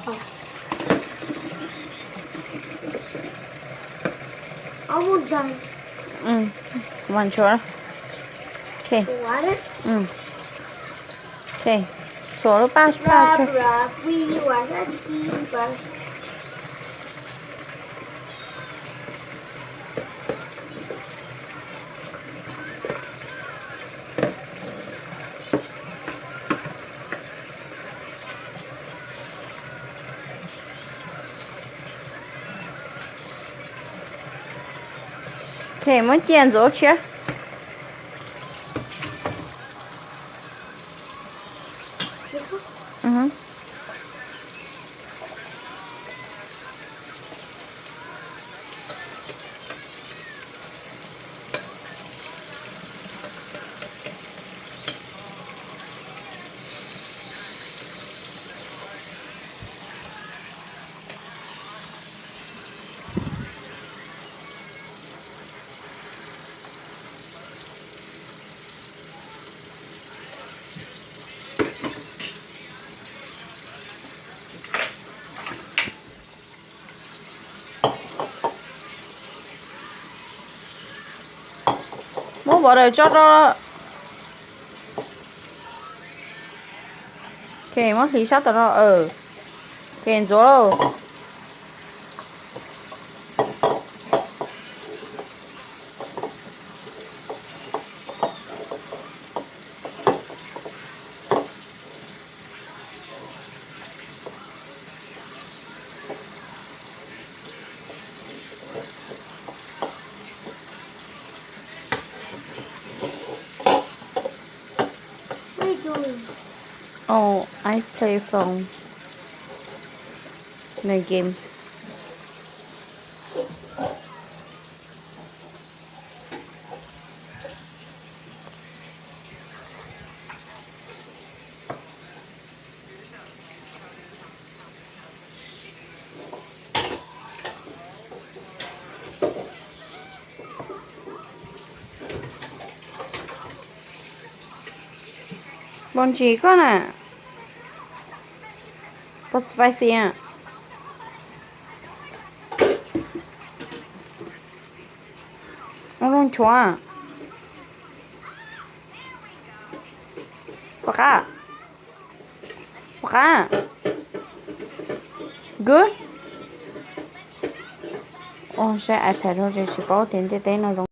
Ov, mus ntsaws. Mus ntsaws. Ok. Ok. Xuas lub paj, paj tso. Ok, muab cia ntxuav tshiab. Muab bov daws tso rau. Ok, muab hliv sab tom no. Ok, ntxuav lauj. Oh, I play phone. No game. Npau ntsis koj na. Npau spicy a. Ua zoo nchuav. Puas qab? Puas qab? Good. Ua saib iPad rau ces tsis paub tias ntiaj teb no zoo.